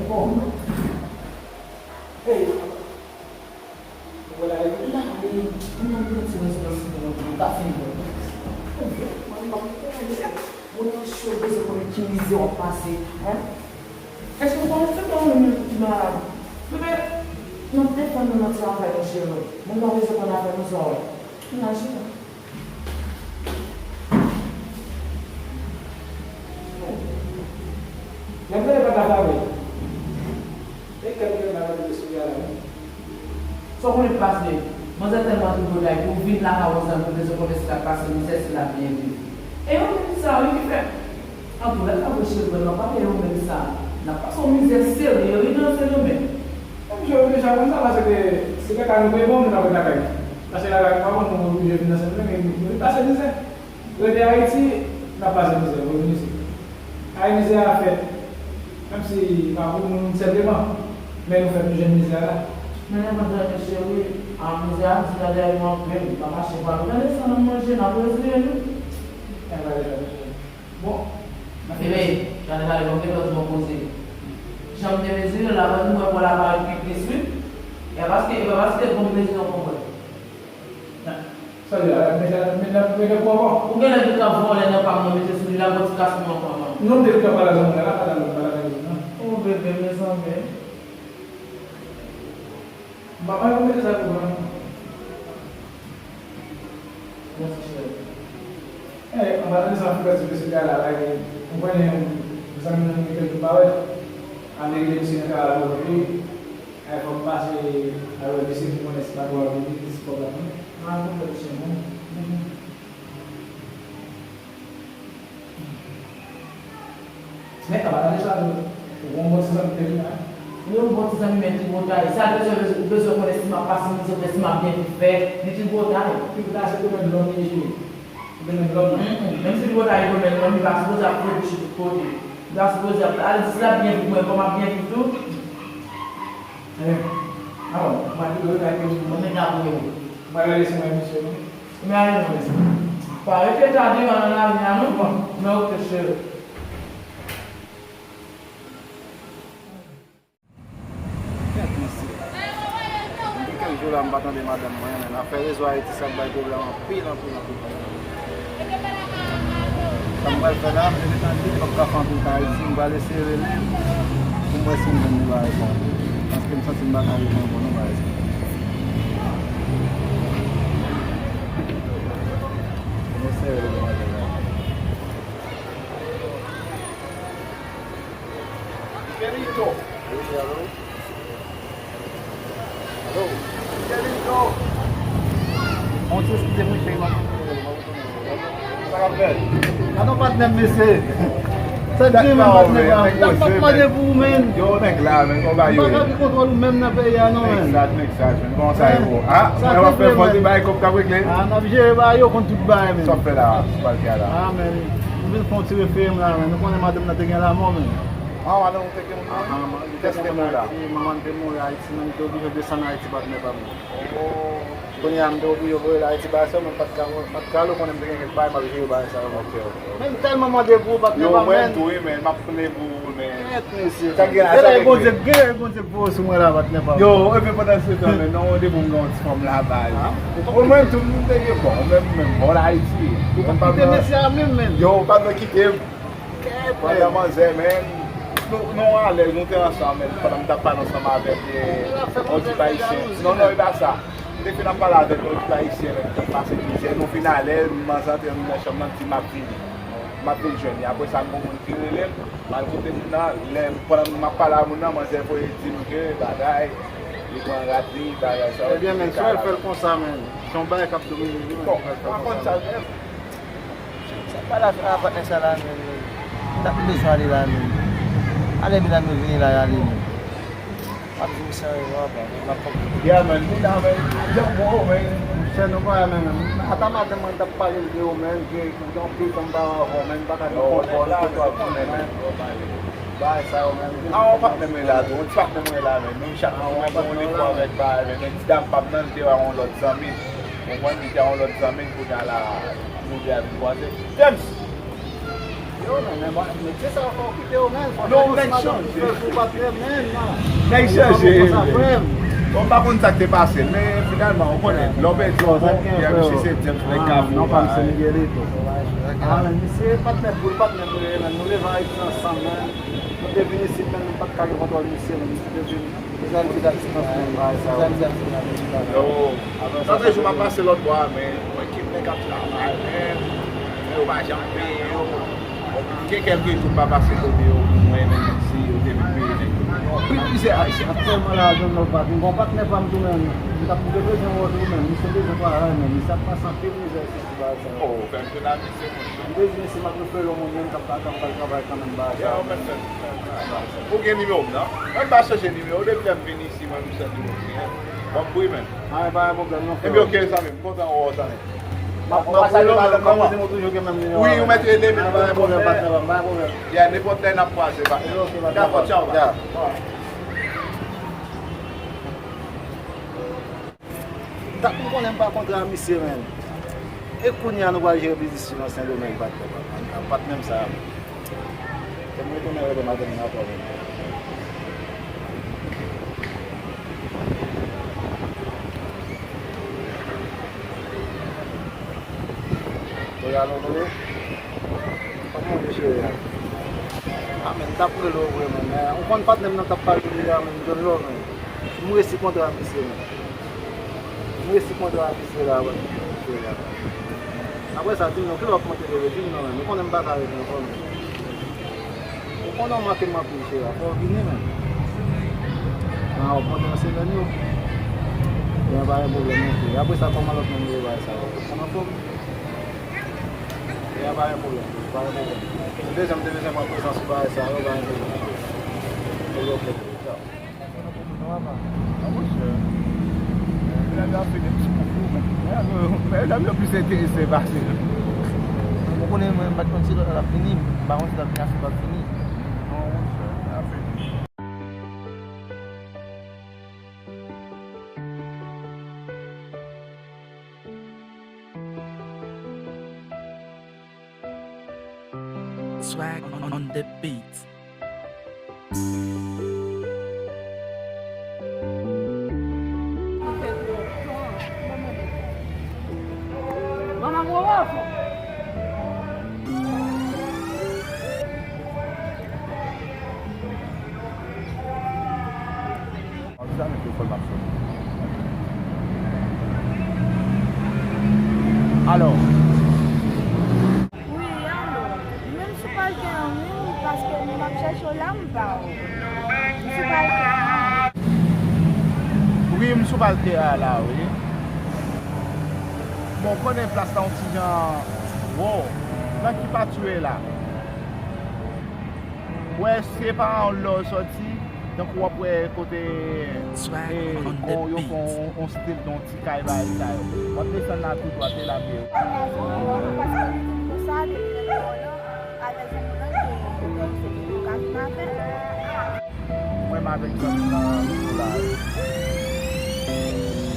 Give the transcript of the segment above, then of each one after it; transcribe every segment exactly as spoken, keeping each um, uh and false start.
Bon. Hey. Ou wè la, e la, e, mwen nan yon ti rezidans mwen, mwen ta fin bon. Mwen, mwen, mwen nan cho, bezwen konnen ki mizè w ap pase, hein? Èske w konnen se pa ou menm ki malad? Bebe, n ap defann nou nan travay nou, cheri. Moun nan bezwen konn afè nou, sa w wè. Imajine. Lè m rele pa ta fè vre. E kèk lè m ap rele sou li a la, wi. Sa w konnen k pase? Manzè tèlman tripotay pou vin lakay ou zanmi, ou bezwen konnen si l ap pase mizè, si l ap byen viv. E yo menm sa, wi, ki fè. Antou, lè n ap rechèche grann nan pale yo menm sa, n ap pase yon mizè serye, wi, nan se nou menm. Mwen, m deja konn sa, paske si te ka nou premye moun, nou t ap ret lakay nou. Paske lakay nou pa bon, nou oblije vin nan se nou menm, e nou pase mizè. Rete Ayiti, n ap pase mizè, revini isit. Ay, mizè a fèt. Menm si pa pou nou, nou senpleman, men nou fèt nou jwenn mizè a la. Men nenpòt jan, mesye, wi, a mizè a di nan dèyè nou anpil, pa mache pral. Gade sa n ap manje, n ap reziye nou. Gade sa, mesye. Bon. Bebe, gade, gade, bon, gen lòt bon koze. Jan m te mezire la, mwen, mwen, mwen la parèt pi plis, wi. E paske, e paske bon mezire, w konprann. Sa li la, men sa, men nan, men nan pou ankò. Ou genlè gentan vòlè nan pa m nan mete sou li la, bò ti kas mwen ankò non. Non, m te gentan pale a zanmi la, pa ta lòt, pa ta lòt, non. Oh, bebe, mezanmi. M pa pale pou mete sa pou mwen. Mèsi, cheri. Eh, an palan de sa, m fè ti mesye gala la, e, ou konnen, zanmi nou gen kèk jou pa wè. An vérité, misye nan travay la pou pi. Ay, fò m pase al wè mesye pou konnen si pa twò vini, si kòb la bon. Ah, bon, mesye, bon. Men, an palan de sa tou, ou gon bon ti zanmi depi la. Ou yon bon ti zanmi, men tripotay. Sa l bezwen, ou bezwen konnen si m ap pase mizè, si m ap byen viv, fè, li tripotay. Tripotay se domèn lòm li ye. Domèn lòm nan. Mm, mm. Menm si tripotay domèn lòm, li pa sipoze ap pwodui sou tout kote. Li pa sipoze ap, al di si l ap byen viv, mwen, kòm m ap byen viv tou. Eh, alò, m ap di tripotay ke mwen menm la pou yo. M pral rele si mwen misye, non? Men ale non, mesye. Pa rete ta devan nan lavi a, non. Men oke, cheri. Kèt, mesye. Gen kèk jou la, m pa tande madanm mwen, men afè rezo Ayiti sa ap bay pwoblèm anpil, anpil, anpil, anpil. Sa m pral fè la, m te gentan di m p ap ka fè anpil tan Ayiti, m pral eseye rele l pou m wè si m jwenn li bagay sa. Paske m santi m pa ka rete ankò non bagay sa. M eseye rele demwazèl la. Michelito. Wi, alo. Alo. Michelito. Monchè, eskize m, wi, men m ap... Sa k ap fèt? Gadon patnè m, mesye. Sa k gen, men, patnè pa m? M t ap mande pou ou, men. Yo, nèg la, men, kòman yo ye? M pa ka gen kontwòl ou menm nan peyi a, non, men. Nèg saj, nèg saj, men. Kòman sa ye, bro? Ah, mwen w ap fè fòl de bagay kòb k ap regle. Ah, n ap jere bagay, yo konn tout bagay, men. Sa w ap fè la, sou palke a la? Ah, men, m vin fè yon ti refere m la, men. Nou konnen madanm nan te gen lanmò, men. Ah, madanm ou te gen moun nan? Ahan, manman li te gen moun nan Ayiti, manman li te mouri Ayiti, men m te oblije desann Ayiti, patnè pa m. Oh. Kounye a, m te oblije voye l Ayiti, bagay sa yo, men m pa t ka, pa t ka ale, ou konnen m te gen kèk bagay, m ap jere bagay sa yo. Ok, ok, ok. Men m tèlman mande pou ou, patnè pa m, men. Yo, mwen tou, wi, men m ap plenn pou ou, men. Kèt, mesye. Sa gen la, sa gen. Bondye, gen Bondye k voye sou mwen la, patnè pa m. Yo, epi pandan se tan, men, nan randevou m gen yon ti fanm la, bay. Ah, ou pa... Ou menm tou, m te gen bon, ou menm, menm, bò Ayiti. Ou pa kite mesye a menm, men. Yo, ou pa bezwen kite m. Pandan manzè, men, nou, nou alèz, nou te ansanm, men, pandan m t ap pale ansanm avèk, eh, yon tip ayisyen. Non, non, e pa sa. M te fin ap pale avèk yon tip ayisyen, men, m t ap pase mizè. Nou fin alèz, manzè antre anndan chanm nan, di m ap vini. M ap vin jwenn li. Apre sa, m gon moun ki rele m, m al kote moun nan. Lè, pandan m ap pale a moun nan, manzè voye di m ke bagay, li pran rad li, bagay sa yo. Ebyen, men, si w al fè l konsa, men, se yon bagay k ap domine li, men. Bon, si w al fè l konsa, men. Sa pa la, a, patnè sa la, men, men. M t ap bezwen ale la, men. Ale, medam yo vini la, y ale, men. M ap di misye anyen non, apa, men m ap konprann. Yeah, man, li la, men. Yo, bro, men. Monchè, nou pa wè, men, men. Ata maten, mwen t ap pale l de ou, men, ke gen anpil tan m pa wè avè w, men, m pa ka gen kontwòl sou tèt mwen, men. Bagay sa yo, men. A, yon patnè mwen la tou, yon ti patnè mwen la, men. Menm chak jou, mwen gen yon lekòl avèk bagay, men, men ti dam pa m nan, li te wè yon lòt zanmi. Konprann, li te yon lòt zanmi, kounye a la, nou de a vin kwaze. James! Yo, men, men, men, se sa fò kite yo, men. Fò non, nèg chanje. Fè pou patnè, men, non. Nèg chanje. Bon, m pa konn sa k te pase, men finalman, ou konnen, lè w pèdi yon bon, misye se James nèg Kafou. Non, pa misye Miguelito. Ah, men, misye patnè boul, patnè nou ye, men. Nou leve Ayiti ansanm, men. Nou te vin isit, men, nou pa t ka gen kontwòl misye, men, misye te vin. Yo, sa fè jou m ap pase lòt bò a, men mwen ki nèg ap travay, men, men yo pa janm peye yo. Bon, gen kèlke jou m pa pase kote yo pou mwen, men si yo te vin peye nèg yo. Anpil mizè Ayisyen ap tèlman la jwenn lòt patnè. Gon patnè pa m tou, men, li t ap bezwen wè tou, men misye bezwen travay, men misye ap pase anpil mizè isit sou bagay sa yo. Oh, fè m jwenn a misye, monchè. M bezwen si m ap refere yon moun menm k ap, k ap bay travay kanmenm bagay sa yo. Ou gen nimewo m nan? Mwen pa chanje nimewo depi lè m vin isit. Si mwen, m santi w oke, hein? W ap bri, men. Ah, pa gen pwoblèm, non, frè. Epi, oke, zanmi, m kontan wè w, zanmi. M ap, m ap rele w, men, m ap poze m toujou gen menm nimewo a. Wi, ou mèt rele m, pa gen pwoblèm, patnè pa m, pa gen pwoblèm. Ya, nenpòt lè n ap kwaze, patnè. Oke, oke, patnè. Dakò, tchaw, patnè. Dakò. Dat m konnen m pa kontre a misye, men. E kounye a nou pral jere biznis yo nan Sendomeng, patnè, patnè. Patnè m sa a. Kè m retounen rele madanm nan ankò, men. Kounye a nou rele. Kòman w ye, cheri a? Ah, men, m t ap rele w vre, men, men, ou konn patnè m nan t ap pale de li a, men, m jwenn lò, men. M resi kontre a misye, men. M resi kontre a misye la, wè, misye la. Apre sa, di m non, kilè w ap monte vre, di m non, men. Ou konnen m pa ka rete ankò, men. Ou konnen w manke m anpil, cheri a. Fò w vini, men. Ah, w ap monte nan semèn yo. Gen pa gen pwoblèm, non, cheri. Apre sa, kòman lòt moun yo ye bagay sa yo? Ou konn anfòm? Ya, pa gen pwoblèm, pa gen pwoblèm. Deja, m te bezwen pran prezans ou bagay sa yo, pa gen pwoblèm. Oke, oke. Sa. Ah, monchè. Medam yo ap fè de ti koufou, men. Medam yo, medam yo plis enterese pase nou. Ou konnen mwen, m pa t konn si lòt la t ap vini, m pa konn si l ap vini, si l p ap vini. Non, monchè, sa ap fini. Swag on the beat. Alo. Wi, alo. Mwen m sou palke an, wi, paske m ap chèche w la, m pa w. M sou palke an. Wi, m sou palke a la, wi. Bon, konnen plas la yon ti jan wo. Nan ki pati w ye la? Wè, se pa anlè w sòti, tankou w ap wè kote, e, gon, yo fè yon, yon stil, yon ti kay bagay sa yo. W ap desann la tou dwat, e la m ye. Mwen menm avèk zanmi m nan, nou la.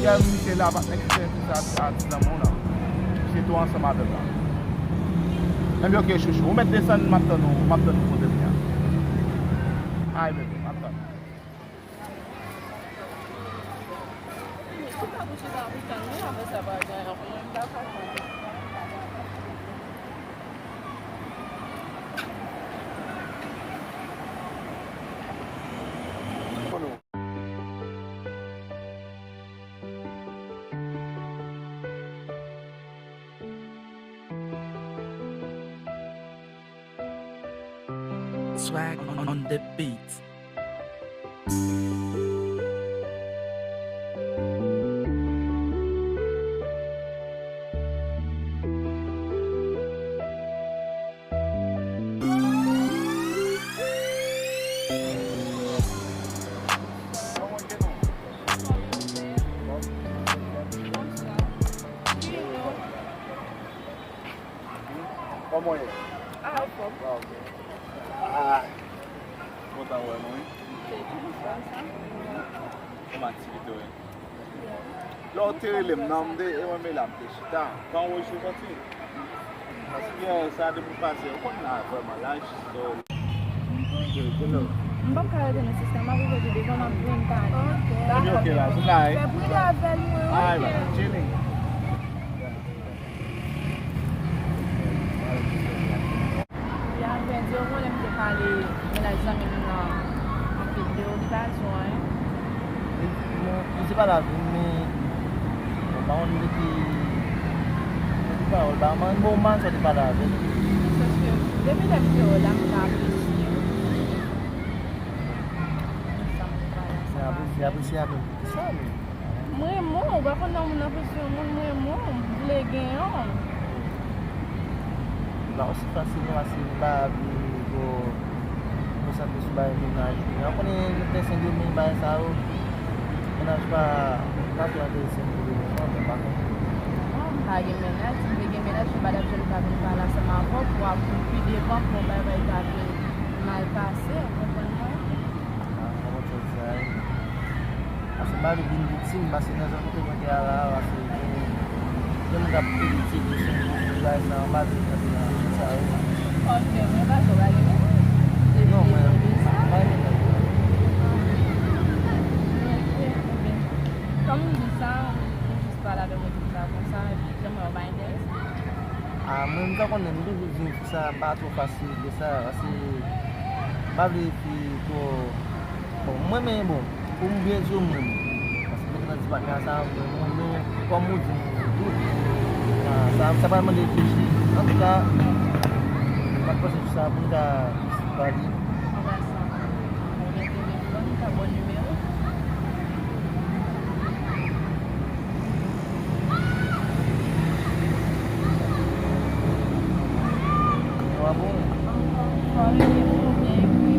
Kiyès misye la, patnè ki fè atis nan men w lan? Misye tou ansanm avè m la. Enben, oke, chouchou. Ou mèt desann, m ap tann ou, m ap tann ou kote m ye a. Ay, bebe, m ap tann ou. Swag on the beat. Kòman w ye? Ah, anfòm. Ah, ok. Ah, kontan wè nou, wi. Se toujou fòm sa. Kòman aktivite w ye? Lè w te rele m nan, m te, e mwen menm la, m te chita. Tan wouj ou soti? Paske sa depi w pase, ou konn la vrèman laj, so. M p ap ka rete nan sistèm, m ap rive tou devan, m ap vin pale. Ok. Ebyen, ok la, se la, eh. Fè pride avè l, mwen, wi. Alright, chilling. Epi apre, di yo konnen m te pale mennaj zanmi m nan anpil de yo, li pa di w anyen. Li, li, li te pale avè m, men, bon, pa konn depi, depi pawòl, pa, man, bon, man, sa te pale avè m. Paske depi lè m te wè w la, m te apresye w. Se sa m te pale ansanm avè w. Se apresye, apresye avè m. Sa menm. M renmen w, ou pa konn nan moun nan plis yon moun, m renmen w, m vle genyen w. Li pa osi fasil non, paske m pa vle twò konsantre sou bagay mennaj. Ou konnen, nou te Sendomeng, bagay sa yo, mennaj pa, pa twò enterese m pou le moman, men pa konn. Non, m pa gen mennaj, si m te gen mennaj, m pa t ap jwenn pa vin pale ansanm avè w pou ap vin pi devan, pou yon bagay ta vin mal pase, ou konprann mwen? Ah, kòman sa, sa, eh? Paske m pa vle vin viktim, paske nan zòn kote mwen te a la, paske gen, gen moun k ap kritike sou, sou bagay sa, m pa vle tande nan sa yo. Ok, mwen pa twò pale, non. Non, mwen, m pa renmen tande. Ok, ok. Kòm ou di sa, ou, ou jis pale avè mwen di sa konsa, epi jan mwen wè w pa enterese. Ah, mwen, m ta konnen, m toujou di fi sa pa twò fasil de sa, paske m pa vle fi twò, bon, mwen, men bon, pou m byen di w, mwen, paske m nan dipatman sa, mwen, mwen, men kòm ou di, mwen, tou, ah, sa, sa pral mande reflechi. Antouka, m ap panse sou sa pou m ka pale. Ou gen telefòn, ou ka ba w nimewo? Yo a bon. Fò rele pou byen ekri.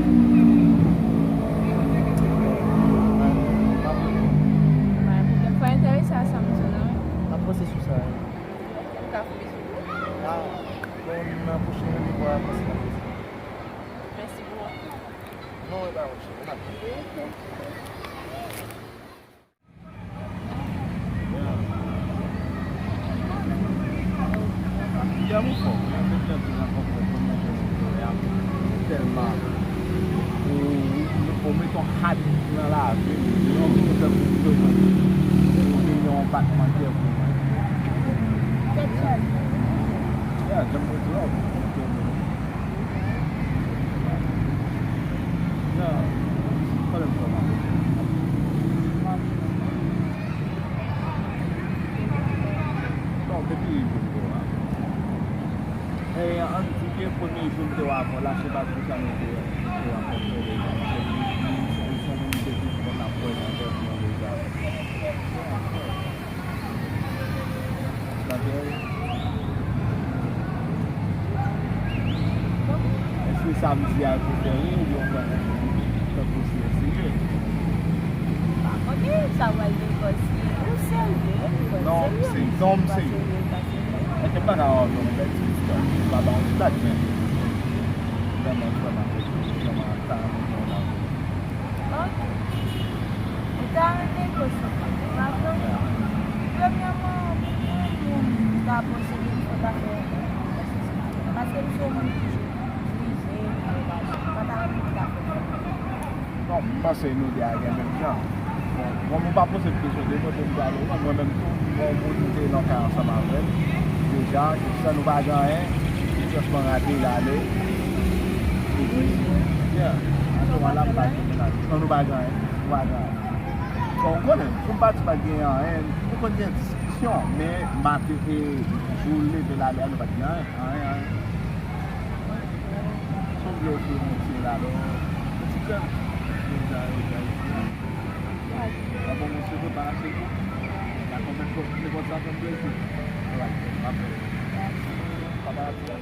Pa pwoblèm. Fò enterese a sa m di w la, wi. M ap panse sou sa, wi. Ou ka fè bizou. Ah, bon, nan pwochen randevou a, m panse m ap fè sa. Mèsi bro. Non, e pa yon chè, e pa yon chè. Ok. Yèm ou fò, mwen te fè ti rankont mwen, mwen te fè a, tèlman ou, ou met yon hat nan lavi m, yon moun tankou mwen, ou te gen yon batman kè pou mwen. Kèt chaje. Ya, janm mwen di la, ou te gen Non, pa menm fò m ap. Non, depi jou m te wè. E, ann di ke premye jou m te wè avè w la, se pa pou sa nou te, te rankontre deja. Se, se, se yon moun m te toujou konn ap wè nan tèt mwen deja. Tande? Èske sa m di a te fè ri oubyen w pran tankou se yon serye? Pa konnen sa pral vin kòm si ou serye, ou pran serye. Non, m serye, non, m serye. Paske m pa ka wè w nan yon bèl ti distans. M pa ba w yon ti dat, men vrèman, vrèman, vrèman, sa renmen w la. Ok. Ou ta renmen posede, pa vre? Premyèman, pou mwen, moun ta posede, li fò ta fè yon bon pwosesi. Paske m se yon moun ki toujou prive, m pa ta renmen li ta fè. Non, m panse nou de a gen menm jan. Bon, mwen, mwen pa poze m kesyon de kote m prale, non, mwen menm tou, mwen, moun m te nan kay ansanm avè l deja, se sa nou pa gen anyen, se just mwen rate l ale. Epi, yeah, atò la m pa gen mennaj. Non, nou pa gen anyen, nou pa gen anyen. Bon, ou konnen, pou m pati pa t gen anyen, nou konn gen diskisyon, men maten e jou l leve l ale a, nou pa t gen anyen, anyen, anyen. Son vle osi monte la, non. Ti kè. Deja, deja, deja. Gade. Gade, bon, monte, pa lase kou. Gade, konbyen fwa, konbyen fwa sa fè m plezi. Alright, m ap fè. Papa la ti la.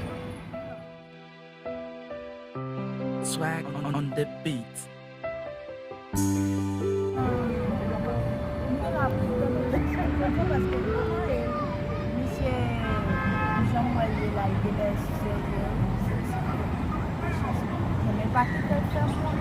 Swag on, on the beat. M te la pou tande misye, paske m pa konnen misye, jan m wè l ye la, li genlè serye, wi, se, se, se chans mwen. Men pa kite l fè m wont.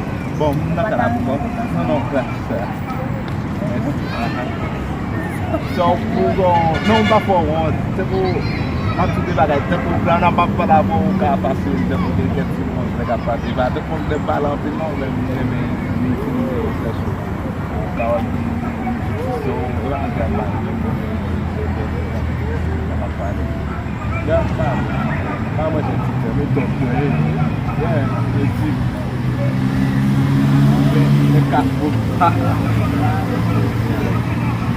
Bon, m nan kay la pou mwen. Non, non, frè, frè. Mèsi. Ahan. So, pou gon, non, m pa fè w wont. Se pou, m ap di de bagay. Tankou gran nan m ap pale avè w, ou ka pase, tankou de kèk ti moun, nèg ap pale. Pa tout moun ki pale anpil, non, men m renmen li fin de frè sou. Ou ka wè li, li so, ou pa nan gran bagay, men m renmen li, li ap pale. Ya, pa, pa manje ti frè, men tòt mwen ye. Yeah, e di. Men, men kat bout. Ha.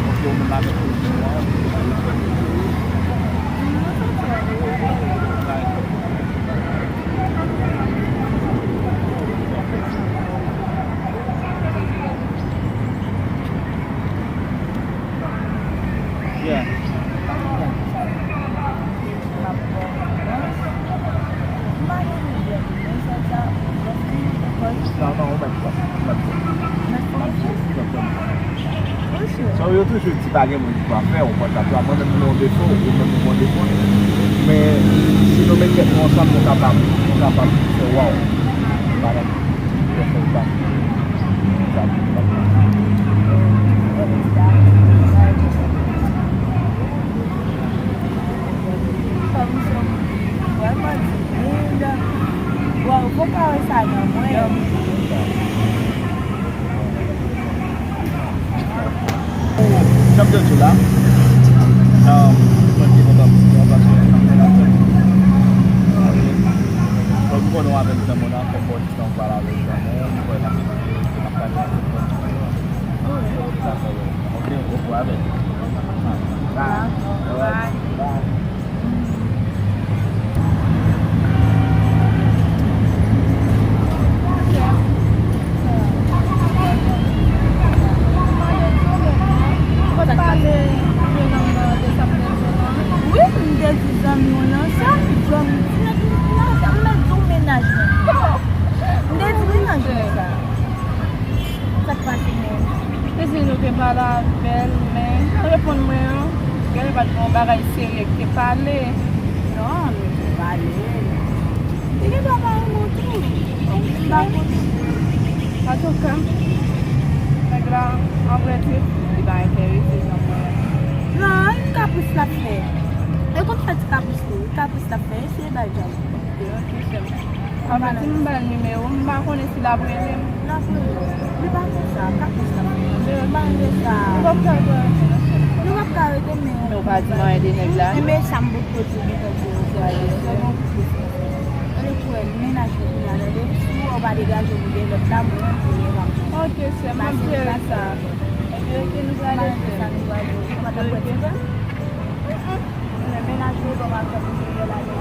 Ok, ou menm avèk ou. Yeah. Non, non, ou mèt pran, ou mèt pran. Sa yo toujou di pa gen moun ki pa fè, ou konn sa, mwen menm m gon defo, ou menm ou gon defo. Men si nou met tèt nou ansanm, nou kapab, nou kapab fè waw. Bagay. Wow, fò pa wè sa nan mwen. Jan m te di w la, um, mwen te kontan pou sa paske m te la. Ok. Donk, m konnen w avèk zanmi w la, fòk w di w pral avèk zanmi w, m kwè n ap, n ap pale avèk zanmi w. Ok, ou avèk. Bye. Bye. Wi, m te di zanmi w lan, se yon zanmi, ti nèg m la, sa m mèt di w mennaj mwen. M te di mennaj mwen sa. Sa k pase menm? Li di nou te pale avè l, men li pa reponn mwen an. Genlè pa t gen yon bagay serye ki te pale. Non, nou te pale. Li gen dwa pa renmen w tou. M pa konnen. Antouka, nèg la, an vrè di, li pa enterese nan mwen. Non, yon kapris l ap fè. E konn fè ti kapris tou, yon kapris l ap fè, eseye ba l djab. Ok, ok, sè m. Anfèt, si m ba l nimewo, m pa konnen si l ap rele m. L ap rele w. Li pa konsa, kapris l ap fè. M pa renmen sa. Ou p ap ka rete nan sè m. Nou p ap ka rete, men. Men ou pa di m anyen de nèg la. Enben, sa m potko di w gentan di w, se yon kout plis. Tande pou wè, mennaj mwen kounye a, tande. Si w wè w pa degaje w pou gen lòt la, mwen, mwen, mwen, mwen. Ok, sè m, m ap jere sa. Ebyen, ok, nou prale, sè m. Sa nou prale. Ou pa t ap pran ti tan? Mm-mm. Mennaj mwen, bon, m ap tann pou jere la, men.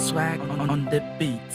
Swag on the beat.